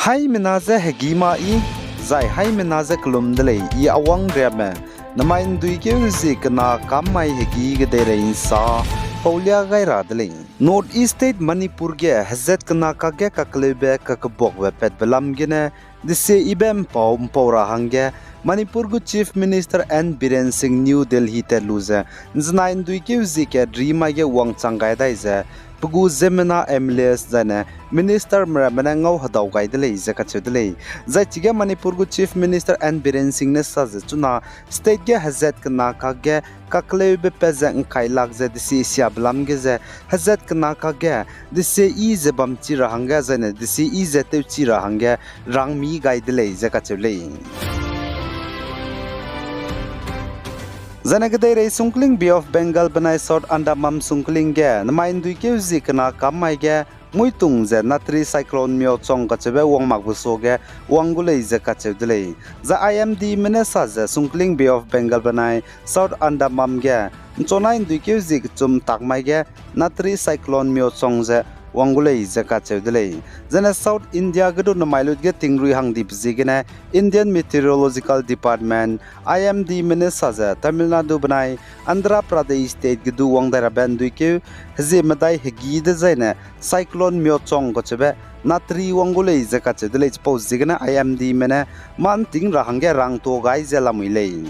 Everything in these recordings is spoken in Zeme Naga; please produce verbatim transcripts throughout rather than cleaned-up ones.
Haimena je hegî ma i, zai haimena je kelum de lei, i awang riame, namai ’nduikeu zie kena kam mai hegî kedeirei ’nsa paulia gai ra de lei. North East State Manipur ge hezat kena kakge kakleube kakebuakbe patbe lam gene, desie ibe ’mpau ’mpau ra hangge, Manipur gu Chief Minister N Biren Singh New Delhi tat lu ze, ’nzenai ’nduikeu zie kat ri mai ge wangchang gai dai ze, pe gu ziemmena M L As zaine ministerme ramme ne ngau hedau gai de lei ze kacheu de lei. Zai chige Manipur gu Chief Minister N Biren Singh ne sa ze chuna state ge hezat kena kakge kakleube pat ze ’ngkai lak ze desie siabe lam ge ze hezat kena kakge desie i ze bamchi ra hangge zaine desie i ze tewchi ra hangge rangmi gai de lei ze kacheu lei. Zaine kedeirei sungkling Bay of Bengal benai South Andaman sungkling ge namai ’nduikeu zie kena kam mai ge muitung ze Natri Cyclone Myochong kacheube wang makbe suage wang gu lei ze kacheu de lei. Zai I M Dme ne sa ze sungkling Bay of Bengal benai South Andaman ge ’nchonai ’nduikeu zie kechum tak mai ge Natri Cyclone Myochong ze wang gu lei ze kacheu de lei. Zaine South India ge du namai lut ge tingrui hangdibe ziegene Indian Meteorological Department, I M Dme ne sa ze Tamil Nadu benai Andhra Pradesh state ge du wang dai rabe ’nduikeu hezie medai hegî dezaine Cyclone Myochong kacheube Natri wang gu lei ze kacheu de lei. Chipau ziegene I M Dme ne mâ ’nting ra hangge rangtuâ gai ze lamui lei.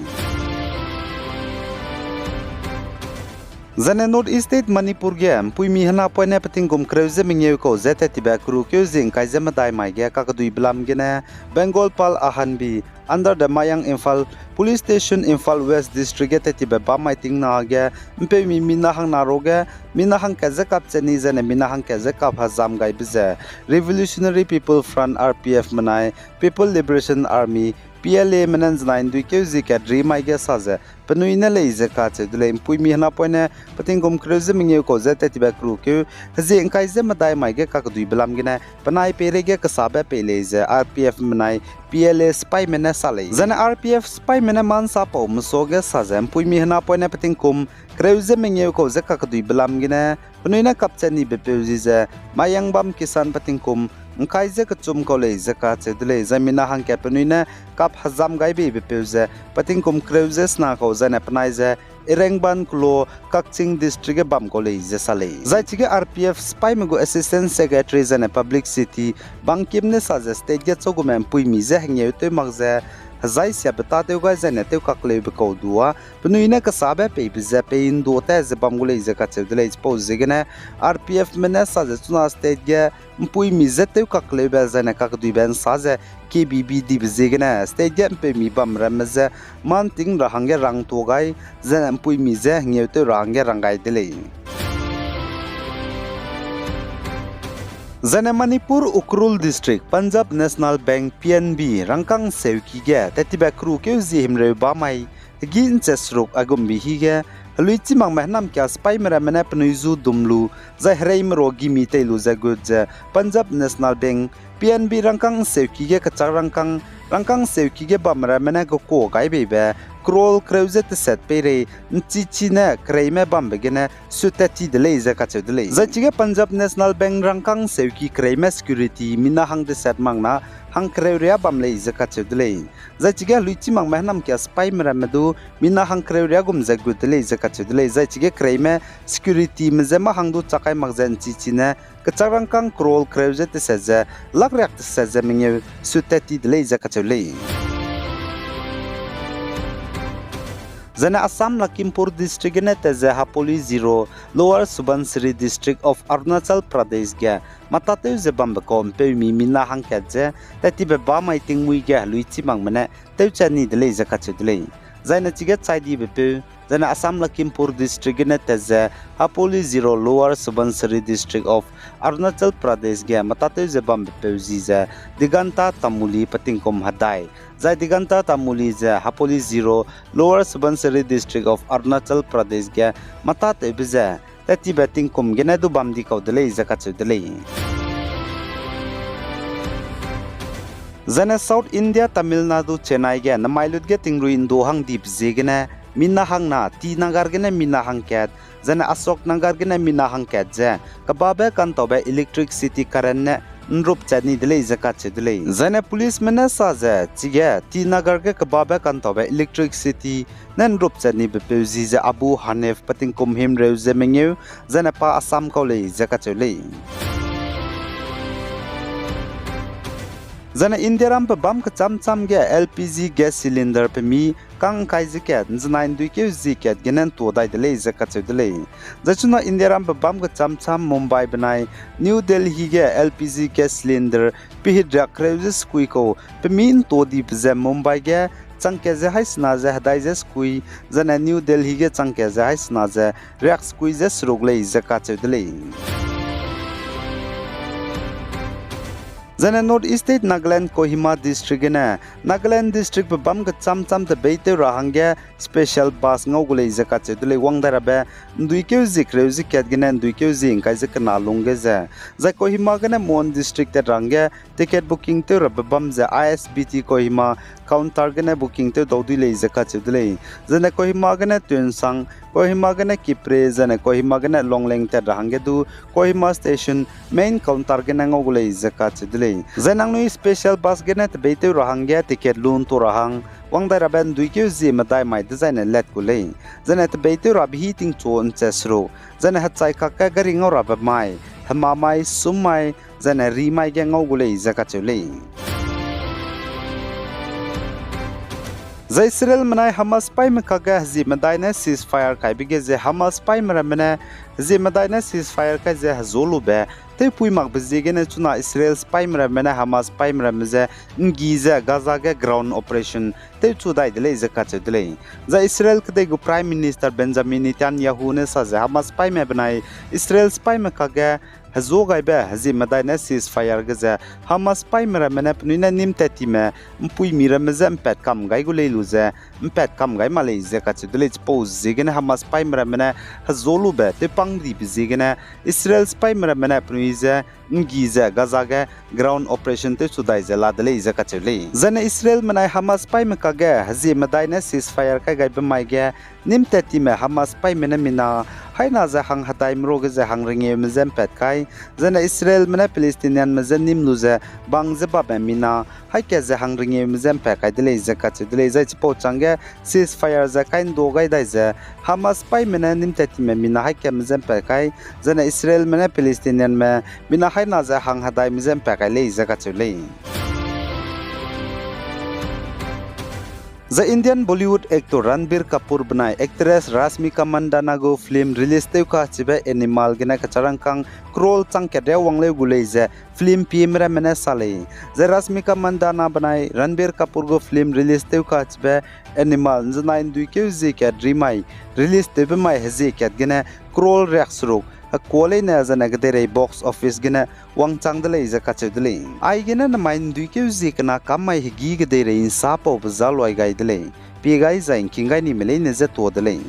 Zaine North East State Manipur ge ’mpuimi henapoine petingkum kereu ze mengeu kau ze tattibe kerukeu zie ’ngkai ze medai mai ge kakeduibe lam gene Bengalpal Ahanbi under the Mayang Imphal Police Station, Imphal West District ge tattibe bam mai tingna ge ’mpeumi mina hangna ruage mina hangkat ze kapchat ni zaine mina hangkat ze kap hezam gaibe ze Revolutionary People Front, R P F benai People Liberation Army, P L Ame ne ’nzenai ’nduikeu zie kat ri mai ge sa ze penui ne lei ze kacheu de lei. ’Mpuimi henapoine petingkum kereu ze mengeu kau ze tattibe kerukeu hezie ’ngkai ze medai mai ge kakeduibe lam gene penai peireige kesabe pei lei ze R P F benai P L A sipaime ne sa lei. Zaine R P F sipaime ne mâ ’nsa paume suage sa ze ’mpuimi henapoine petingkum kereu ze mengeu kau ze kakeduibe lam gene penui ne kapchat nibe peu zi ze Mayangbam Kisan petingkum ’ngkai ze kechum kau lei ze kacheu de lei. Zai mina hangkat penui ne kap hezam gai beibe peu ze petingkum kereu ze sena kau zaine penai ze Irengban Kulo, Kakching District ge bam kau lei ze sa lei. Zai chige R P F sipaime gu Assistant Secretary zaine Publicity Bangkim ne sa ze state ge châugume ’mpuimi je hengeu tew mak ze hezai siabe tâtew gai zaine tew kakleube kau du â penui ne kesabe peibe ze pei ’ndu ta ze bam gu lei ze kacheu de lei. Chipau ziegene R P Fme ne sa ze chuna state ge ’mpuimi je tew kakleube zaine kakeduibe ’nsa ze kebibi dibe ziegene state ge ’mpeumi bam ramme je mâ ’nting ra hangge rangtuâ gai, zaine ’mpuimi je hengeu tew ra hangge rang gai de lei. Zaine Manipur Ukhrul District, Punjab National Bank, P N B, rangkâng seuki ge tattibe kerukeu zie himreu bam mai hegî ’nche seruk aigumbe hige, heluichimakme hênamkia sipaime ramme ne penui zu dum lu, zai hereime ro gimi tei lu ze gut ze, Punjab National Bank, P N B rangkâng seuki ge kechâk rangkâng, rangkâng seuki ge bam ramme ne kekuâ gai beibe, crore kereu ze teset peirei, ’nchichi ne kereime bambe gene, sut tat ti de lei ze kacheu de lei. Zai chige Punjab National Bank rangkâng seuki kereime security mina hang deset mak na hangkereu riâ bam lei ze kacheu de lei. Zai chige heluichimakme hênamkia sipaime ramme du mina hangkereu riâ gum ze gut de lei ze kacheu de lei. Zai chige kereime securityme je mâ hang du chak kai mak ze ’nchichi ne kechâk rangkâng crore kereu ze teset ze lakh riak teset ze mengeu sut tat ti de lei ze kacheu lei. Zaine Assam Lakhimpur District gene tat ze Hapoli Zero, Lower Subansiri District of Arunachal Pradesh ge mâtâtew ze bambe kau ’mpeumi mina hangkat ze, tattibe bam mai tingmuî ge heluichimakme ne tewchat ni de lei ze kacheu de lei. Zaine chige chai dibe peu, zaine Assam Lakhimpur District gene tat ze Hapoli Zero, Lower Subansiri District of Arunachal Pradesh ge mâtâtew ze bambe peu zi ze Diganta Tamuli petingkum hedai. Zai Diganta Tamuli ze Hapoli Zero, Lower Subansiri District of Arunachal Pradesh ge mâtâtewbe ze tattibe tingkum gene du bam di kau de lei ze kacheu de lei. Zaine South India Tamil Nadu Chennai ge namai lut ge tingrui ’ndu hangdibe ziegene mina hangna T Nagar gene mina hangkat, zaine Ashok Nagar gene mina hangkat ze kebabe kantaube electricity current ne ’nrupchat ni de lei ze kacheu de lei. Zaine policeme ne sa ze, chige Tinagar ge kebabe kantaube electricity ne ’nrupchat nibe peu zi ze Abu Hanif pe tingkum himreu ze mengeu, zaine pa Assam kau lei ze kacheu lei. Zaine Indiaram pe bâm kechâm châm ge L P G gas cylinder pemi kang ’ngkai ze kat, ’nzenai ’nduikeu zie kat gene ’ntua dai de lei ze kacheu de lei. Zai chuna Indiaram pe bâm kechâm châm Mumbai benai New Delhi ge L P G gas cylinder pehit riak kereu ze sekui kau pemi ’ntua dibe ze Mumbai ge changkat ze haî sena ze hedai ze sekui, zaine New Delhi ge changkat ze haî sena ze riak sekui ze seruk lei ze kacheu de lei. Zaine North East State Nagaland Kohima District gene, Nagaland District pe bâm kechâm châm tebeitew ra hangge special bus ngau gu lei ze kacheu de lei, wang dai rabe ’nduikeu zie kereu ze kat gene ’nduikeu zie ’ngkai ze kena lungge ze. Zai Kohima gene Mon District tat ra hangge ticket booking tew rabe bam ze I S B T Kohima counter gene booking tew dau dui lei ze kacheu de lei. Zaine Kohima gene Tuensang, Kohima gene Kiphire, zaine Kohima gene Longleng tat ra hangge du Kohima station main counter gene ngau gu lei ze kacheu de lei. Zai nangnui special bus gene tebeitew ra hangge ticket lu ’ntua ra hang, wang dai rabe ’nduikeu zie medai mai dezaine let gu lei. Zaine tebeitew rabe hî tingchu ’nchet seruk, zaine hechai kakge gari ngau rabe mai, hema mai, sum mai, zaine ri mai ge ngau gu lei ze kacheu lei. Zai Israelme nai Hamas sipaîme kakge hezie medai ne ceasefire kaibe ge ze Hamas sipaîme ramme ne hezie medai ne ceasefire kai ze hezu lube tewpui makbe ziegene chuna Israel sipaîme ramme ne Hamas sipaîme ramme je ’nggi ze Gaza ge ground operation tewchu dai de lei ze kacheu de lei. Zai Israel kedei gu Prime Minister Benjamin Netanyahu ne sa ze Hamas sipaîme benai Israel sipaîme kakge hezu gaibe hezie medai ne ceasefire ge ze Hamas sipaîme ramme ne penui ne nîm tat time ’mpuimi ramme je ’mpat kam gai gu lei lu ze ’mpat kam gai ma lei ze kacheu de lei. Chipau ziegene Hamas sipaîme ramme ne hezu lube tewpang dibe ziegene Israel sipaîme ramme ne penui je ’nggi ze Gaza ge ground operation tewchu dai ze la de lei ze kacheu lei. Zaine Israelme nai Hamas sipaîme kakge hezie medai ne ceasefire kai gaibe mai ge nîm tat time Hamas sipaîme ne mina haîna ze hang hedaime ruage ze hang rengeume je ’mpat kai, zaine Israelme ne Palestinianme je nîm lu ze bang ze bamme mina haî kat ze hang rengeume je ’mpat kai de lei ze kacheu de lei. Zai chipau chângge ceasefire ze kai ’ndu gai dai ze Hamas sipaîme ne nîm tat time mina haî katme je ’mpat kai, zaine Israelme ne Palestinianme mina haîna ze hang hedaime je ’mpat kai lei ze kacheu lei. Zai Indian Bollywood actor Ranbir Kapoor benai actress Rashmika Mandanna gu film release tew kachibe Animal gene kecharangkâng crore chang kat riâ wang leu gu lei ze film pieme ramme ne sa lei. Zai Rashmika Mandanna benai Ranbir Kapoor gu film release tew kachibe Animal ’nzenai ’nduikeu zie kat ri mai release tewbe mai hezie kat gene crore riak seruk hekua leine zaine kedeirei box office gene wangchang de lei ze kacheu de lei. Aigene nemai ’nduikeu zie kena kam mai hegî kedeirei ’nsa paube za luai gai de lei. Pie gai zai ’ngking gai nime leine je tuâ de lei.